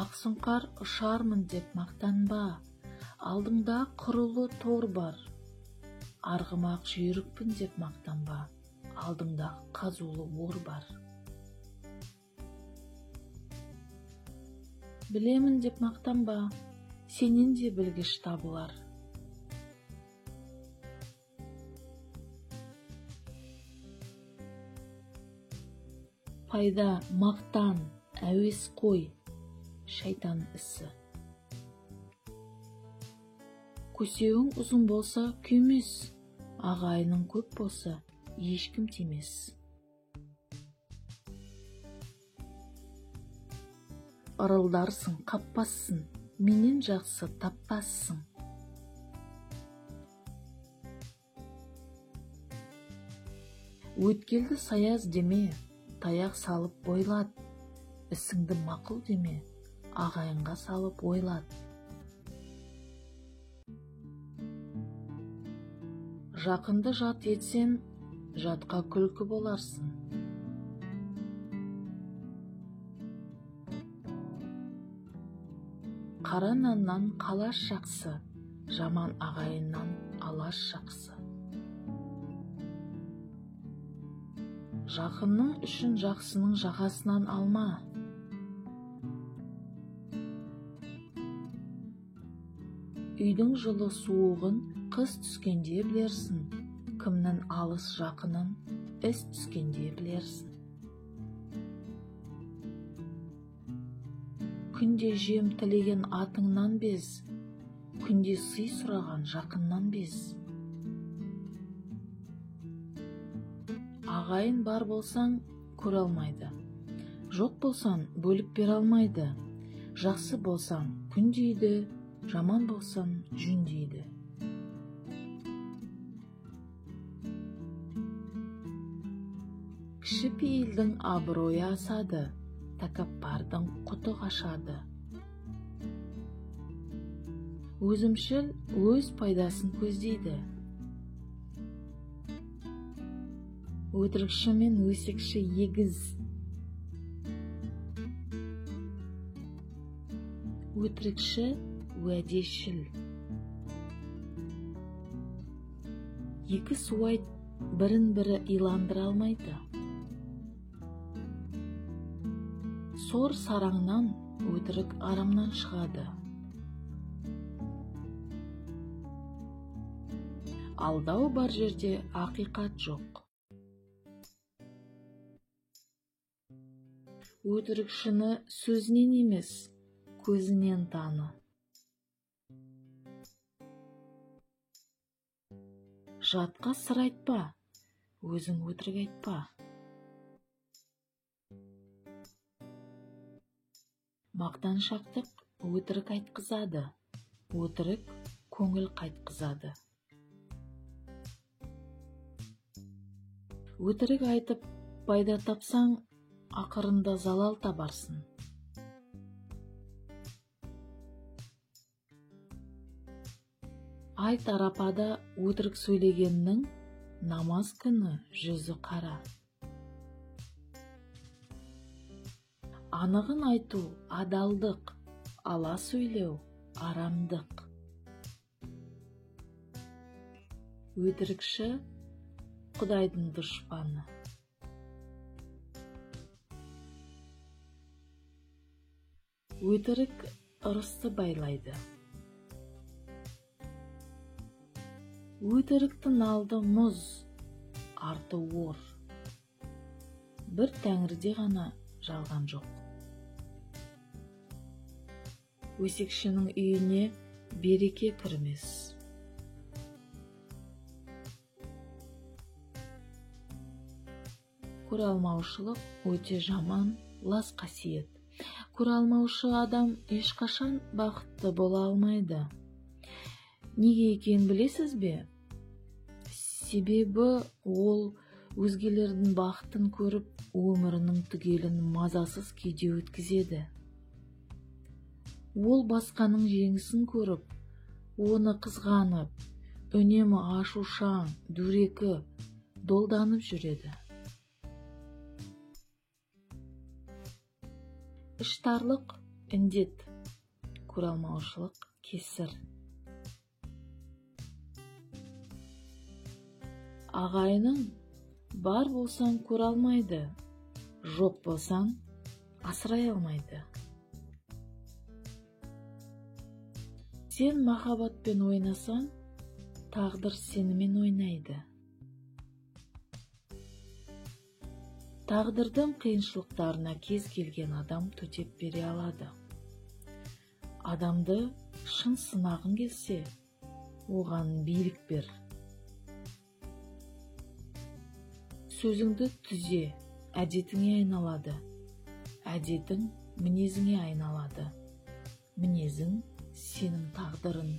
Ақсұңқар ұшармын деп мақтанба, алдыңда құрулы тор бар. Арғымақ жүйрікпін деп мақтанба, алдыңда қазулы ор бар. Білемін деп мақтанба, сенен де білгіш табылар. Пайда, мақтан, әуесқой, шайтан ісі. Көсеуің ұзын болса, күймес, ағайының көп болса, ешкім тимес. Ырылдарсың, қаппассың, менен жақсы таппассың. Өткелді саяз деме, таяқ салып бойлат, ісіңді мақұл деме, ағайынға салып ойлат. Жақынды жат етсең, жатқа күлкі боларсың. Қара наннан қалаш жақсы, жаман ағайыннан алаш жақсы. Жақынның үшін жақсының жағасынан алма. Үйдің жылы суығын қыс түскенде білерсің, кімнің алыс жақынын іс түскенде білерсің. Күнде жем тілеген атыңнан без, күнде сый сұраған жақыннан без. Ағайын бар болсаң, көре алмайды, жоқ болсаң, бөліп бере алмайды. Жақсы болсаң, күндейді, жаман болсаң, жүндейді. Кішіпейілдің абыройы асады, тәкаппардың құты қашады. Өзімшіл өз пайдасын көздейді. Өтірікші мен өсекші егіз. Өтірікші уәдешіл. Екі суайт бірін-бірі иландыра алмайды. Сор сараңнан, өтірік арамнан шығады. Алдау бар жерде ақиқат жоқ. Өтірікшіні сөзінен емес, көзінен таны. Жатқа сыр айтпа, өзің өтірік айтпа. Мақтаншақтық өтірік айтқызады, өтірік көңіл қайтқызады. Өтірік айтып пайда тапсаң, ақырында залал табарсың. Айт арапада өтірік сөйлегеннің намаз күні жүзі қара. Анығын айту адалдық, ала сөйлеу арамдық. Өтірікші Құдайдың дұшпаны. Өтірік ырысты байлайды. Өтіріктің алды мұз, арты ор. Бір тәңірде ғана жалған жоқ. Өсекшінің үйіне береке кірмес. Көре алмаушылық өте жаман, лас қасиет. Көре алмаушы адам ешқашан бақытты бола алмайды. Неге екенін білесіз бе? Себебі ол өзгелердің бақытын көріп, өмірінің түгелін мазасыз күйде өткізеді. Ол басқаның жеңісін көріп, оны қызғанып, үнемі ашушаң, дөрекі, долданып жүреді. Іштарлық індет, көре алмаушылық кесір. Ағайының бар болсаң көре алмайды, жоқ болсаң асырай алмайды. Сен махаббатпен ойнасаң, тағдыр сенімен ойнайды. Тағдырдың қиыншылықтарына кез келген адам төтеп бере алады. Адамды шын сынағың келсе, оған билік бер. Сөзіңді түзе, әдетіңе айналады. Әдетің мінезіңе айналады. Мінезің сенің тағдырың.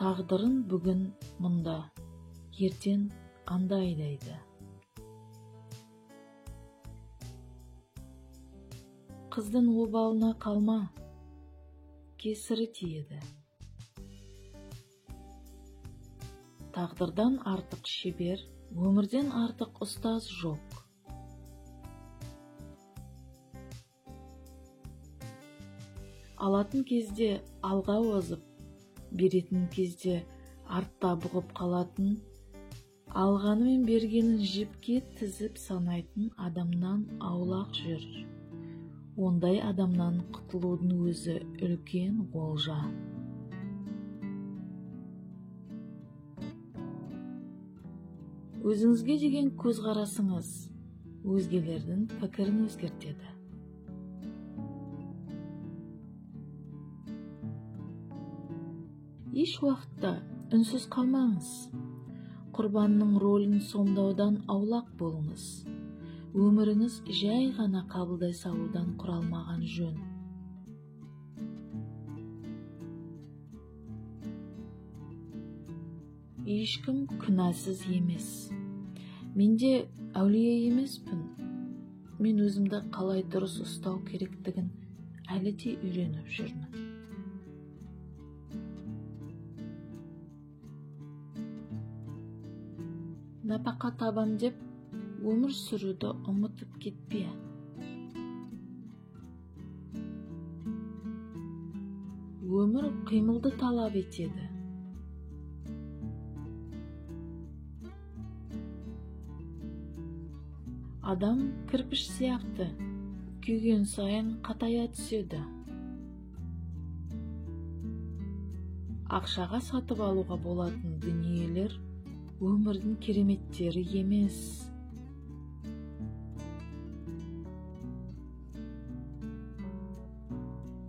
Тағдырын бүгін мұнда, ертең анда айдайды. Қыздың обалына қалма, кесірі тиеді. Тағдырдан артық шебер, өмірден артық ұстаз жоқ. Алатын кезде алға озып, беретін кезде артта бұғып қалатын, алғаны мен бергенін жіпке тізіп санайтын адамнан аулақ жүр. Ондай адамнан құтылудың өзі үлкен олжа. Өзіңізге деген көзқарасыңыз өзгелердің пікірін өзгертеді. Еш уақытта үнсіз қалмаңыз. Құрбанның рөлін сомдаудан аулақ болыңыз. Өміріңіз жай ғана қабылдай салудан құралмаған жөн. Ешкім күнәсіз емес. Мен де әулие емеспін. Мен өзімді қалай дұрыс ұстау керектігін әлі де үйреніп жүрмін. Нәпақа табам деп өмір сүруді ұмытып кетпе. Өмір қимылды талап етеді. Адам кірпіш сияқты, күйген сайын қатая түседі. Ақшаға сатып алуға болатын дүниелер өмірдің кереметтері емес.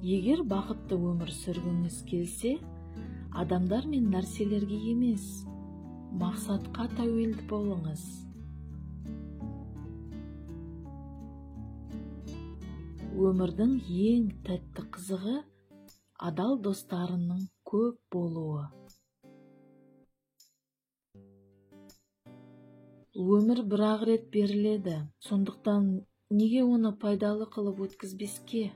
Егер бақытты өмір сүргіңіз келсе, адамдар мен нәрселерге емес, мақсатқа тәуелді болыңыз. Өмірдің ең тәтті қызығы адал достарының көп болуы. Өмір бір-ақ рет беріледі, сондықтан неге оны пайдалы қылып өткізбеске?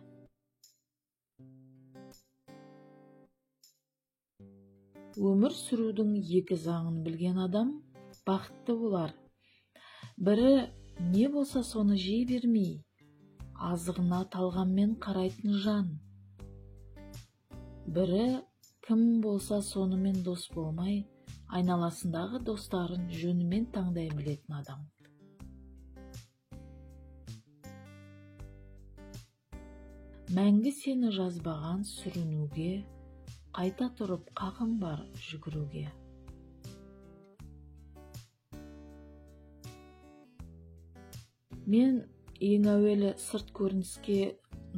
Өмір сүрудің екі заңын білген адам бақытты болар. Бірі не болса соны жей бермей, азығына талғаммен қарайтын жан. Бірі кім болса сонымен дос болмай, айналасындағы достарын жөнімен таңдай білетін адам. Мәңгі сені жазбаған сүрінуге, қайта тұрып қақың бар жүгіруге. Мен ең әуелі сырт көрініске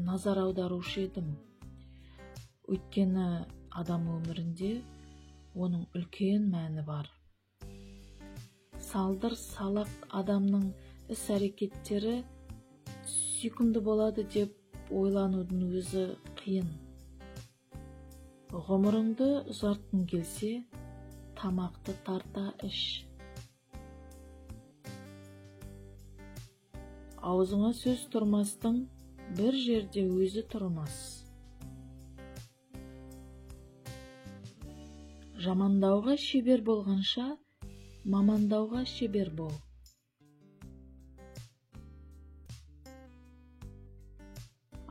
назар аударушы едім. Өйткені адам өмірінде оның үлкен мәні бар. Салдыр салақ адамның іс-әрекеттері сүйкімді болады деп ойланудың өзі қиын. Ғұмырыңды ұзартқың келсе, тамақты тарта іш. Аузыңа сөз тұрмастың бір жерде өзі тұрмас. Жамандауға шебер болғанша, мамандауға шебер бол.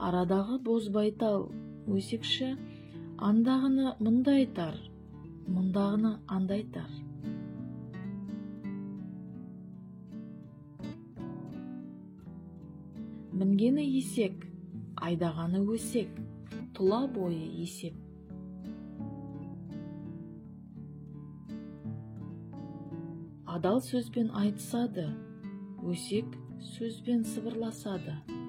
Арадағы бозбайтал өсекші андағыны мұнда айтар, мұндағыны анда айтар. Мінгені есек, айдағаны өсек, тұла бойы есеп. Адал сөзбен айтысады, өсек сөзбен сыбырласады.